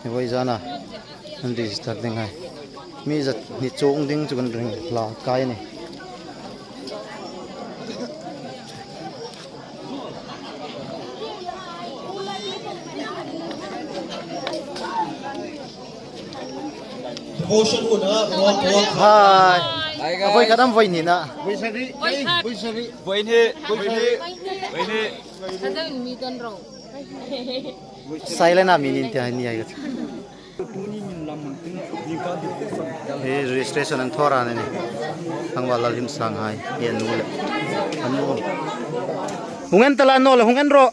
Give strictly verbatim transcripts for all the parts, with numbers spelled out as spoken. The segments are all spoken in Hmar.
Voi zana an register ding hai. Mi zat hni chuong ding chu kan ring hla kai a nih. Hai. A voi khat am voi hni na? Voi hni, voi hni, voi hni. Silent a mi ni ti hai ni hai. Hi registration an thaw a ni. Tlangval Lalhimsang hai, hi an nu le. An nu. Hung en ta la naw le, hung en ro.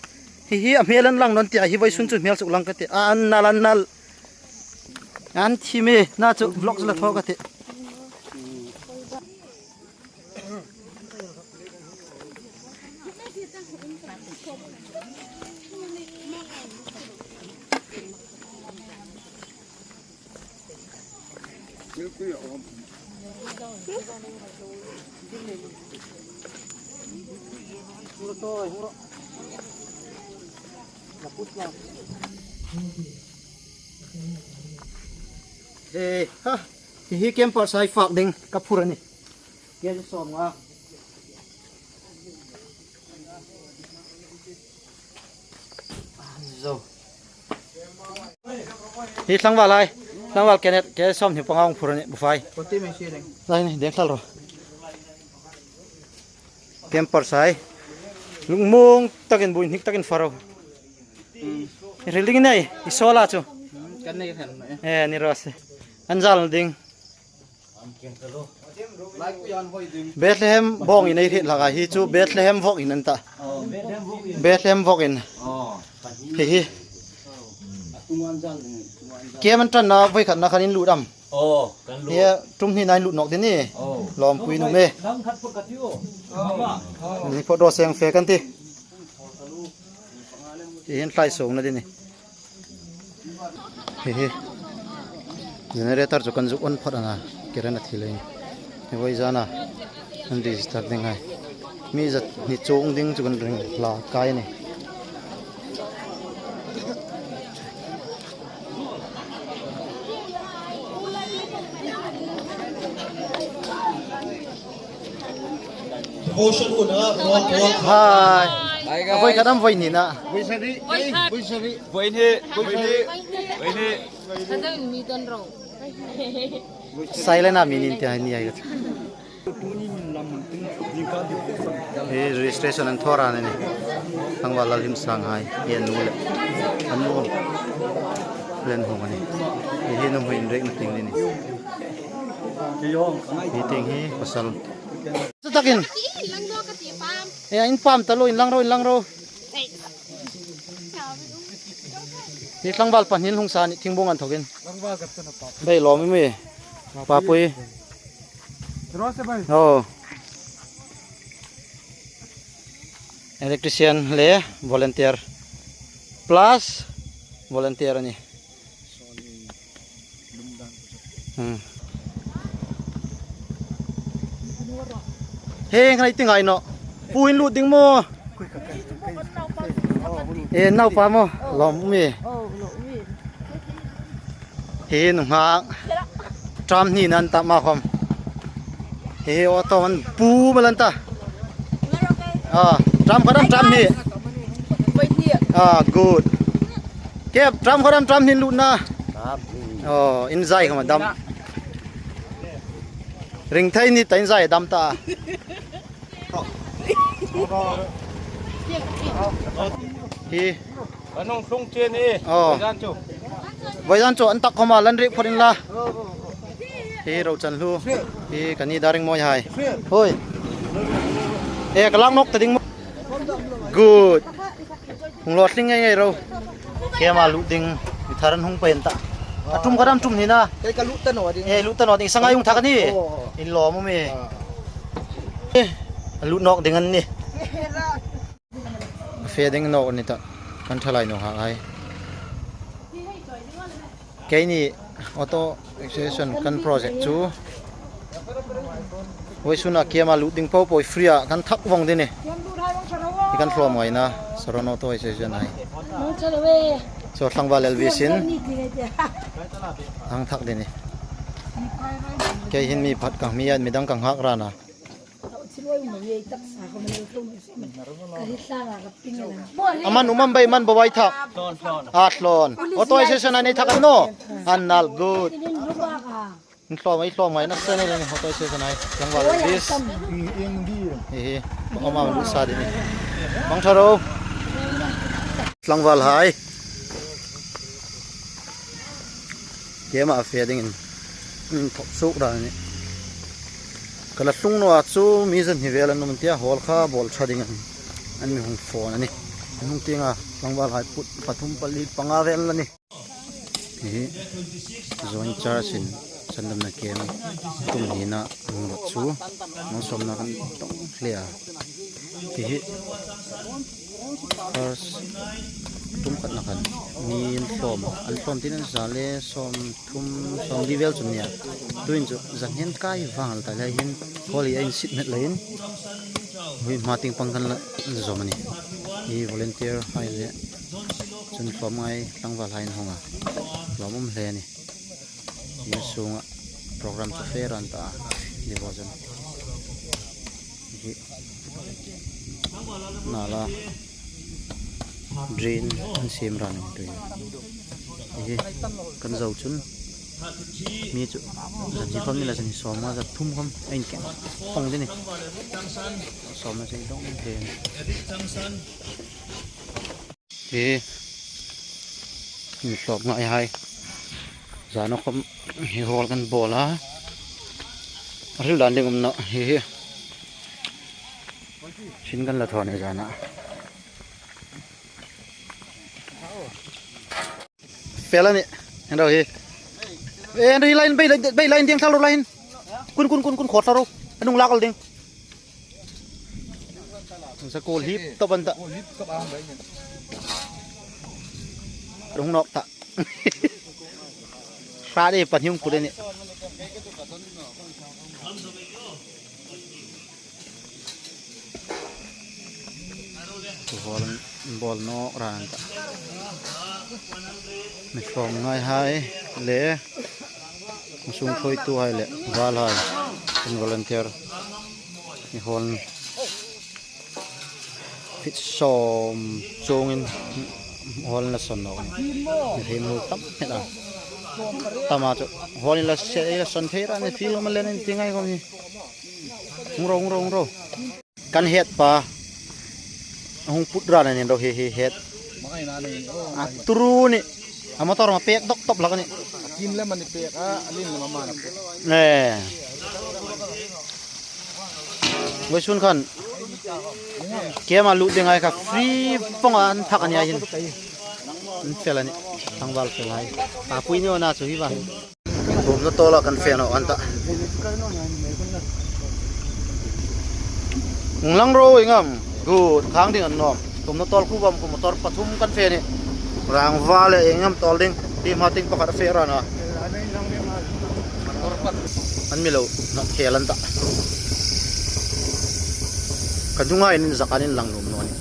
Hi hi a hmel an lang naw ti a, hi vawisun chu hmel suk lang ka ti. A, an nal, an nal. An thi mi, na chu vlog la thaw ka ti. Hei, ha. Hi hi camper sai fak ding ka phur a nih. Kg sawmnga. Zo. Hi tlangval hai. Tlangval Kenneth, kg sawmhni panga hung phur a nih, bufai. Lai ni, deng thal ro. Camper sai. Lungmong takin, buoi hnik takin fak ro. Hril ding nei, i sawl a chu. Kan nei kan. Eh, ni ro se. An zal ding. Bethlehem vawng in ei hriet hlak a, hi chu Bethlehem vawng in an ta. Bethlehem vawng in. Hi hi. Kg man ṭanna voi khatna khan in lut am? Hi ṭum hnina in lut nawk ding ni. Lawmpui nuom e. Ni photo seng fe kan ti. Hi hin tlai sawng na ding ni. Hi hi. Generator chu kan zuk on phawt a na. Keren a thi leiin. Hi voi zana an register ding hai. Mi zat hni chuong ding chu kan ring hla kai a nih. Hai. A voi khat am voi hni na? Voi hni, voi hni, voi hni. Silent a mi ni ti hai ni hai. Hi registration an thaw a ni. Tlangval Lalhimsang hai, hi an nu le. An nu. Len hong a nih. Hi hi nuhmei inrêkna tieng ni. Hi tieng hi pasal. Chu takin. E, inpam ta lo, inlang ro, inlang ro. Hi tlangval pahni hung sa ni, thingbung an thawkin. Bei lawm mi. Papui. Oh. Electrician le volunteer. Plus volunteer a nih. Hmm. Hei, ngai ti ngai naw. Pu in lut ding maw? E, naupa maw? Lawm mi. Hi nunghak. Ṭum hnina an ta ma khom. Hi auto an pu mal an ta. Ah, ṭum khat am ṭum hni. Ah, good. Kep, ṭum khat am ṭum hni lutna. Oh, inzai khom dam. Ring thei ni ta inzai dam ta. Hi. Kan hung tlung che ni. Oh. Voizan chu. Voizan chu an tak khoma lan rik phawt inla. Hi ro chan hlu. Hi kan ni daring mawi hai. Hoi. E, ka lak nawk ta ding maw? Good. Hung lo tling ngei ngei ro. Kema lut ding. Mi thar an hung pei an ta. A ṭum khat am ṭum hnina. Kei ka lut ta naw ding. E, lut ta naw ding. Sangai hung thak a ni. Oh. In lawm mi. Ah. E, a lut nawk ding an ni. A fe ding nawk a ni ta, kan thalai nunghak hai. Keini auto association kan project chu vawisuna kema lut ding po po free a kan thak vawng ding ni. Hi kan hlawm ngaina, Saron Auto Association hai. Saw tlangval Elvis in ang thak ding a nih. Kei hin mi phat ka hmi a, mi dang ka nghak ran a. A man um am bei man bo wai thak. A thlawn. Authorization a nei thak a ni naw. An nal good. An tlawm, ei tlawm ngai na se ni le ni, authorization a nei. Tlangval Elvis. Hi hi. Ama lu sa ding a nih. Bang tha ro. Tlangval hai. Keima fe dingin. Inthawk suk dan a nih. Ka la tlung naw a chu mi zan hi vel an um tia, hall kha bawl tha dingin. An mi hung phone a nih. An hung tieng a, tlangval hai put pathum pali panga vel a nih. Hi hi, joint church-in sandamna kem tum hnina hung rawt chu, malsawmna kan tawng hle a. Hi hi, first tum khatna khan mi an tlawm a, an tlawm tin an za le sawmthum, sawmli vel chu a nih a. Tuhin chu zan hin kai vang ta lai hin, hall hi a insit met leiin, hui hma tieng pang kan la zawm a nih. Hi volunteer hai le Chun tlawmngai tlangval hai an hung a, tlawm um hle a nih. Hi sunga program chu fe ran ta a, hi bo chun. Hi nala drain an siem ran a nih tuhin. Hi kan zo chun mi chu zan hni khawm ni la zan hni sawmnga zan thum khawm a inkeng pawng ding a nih. Sawmna chu a dawng hle a nih. Hi, intlawmngai hai. Zana khawm hi hall kan bawl a. A hril dan ding um naw hi hi. Sin kan la thaw a nih zana. Fel a nih. Hei ro hi. Eh, hei ro hi line, bei, bei line ding thal ro line. Kun, kun, kun, kun, khawt thal ro. A nung lak al ding. Sa kol hip top an ta. Rung nok ta. Sa de pan hiung kul a nih. Bol, bol nawk ran ta. Mi tlawmngai hai le, mi sung thuoitu hai le, val hai, kan volunteer. Mi hall feet sawm chungin hall la sawn nawk a nih. Mi hrim hrim tam hmet a. Tama chu hall la se, la sawn thei ran a nih, field ma le nin ti ngai khawm hi. Hung ro, hung ro, hung ro. Kan het pa. Hung put ran a nih ro hi, hi het. A turu ni. A motor ma pek dok top lak a nih. Kim le mani pek a, a lien le ma man. Ne. Vawisun khan. Keima lut ding hai kha free pawng an thak a nih a hin. An fel a nih. Tlangval fel hai. A pui ni ona chu hi va. Thumna tawla kan fe naw an ta. Lang ro i ngam. Good, khang ding an nawm. Thumna tawl khu bam khu motor pathum kan fe a nih. Rangva le i ngam tawl ding. Team ha ting pakhat a fe ran a. An mi lo nawk khel an ta. Kan hnunga in zak an inlang nuom naw a nih.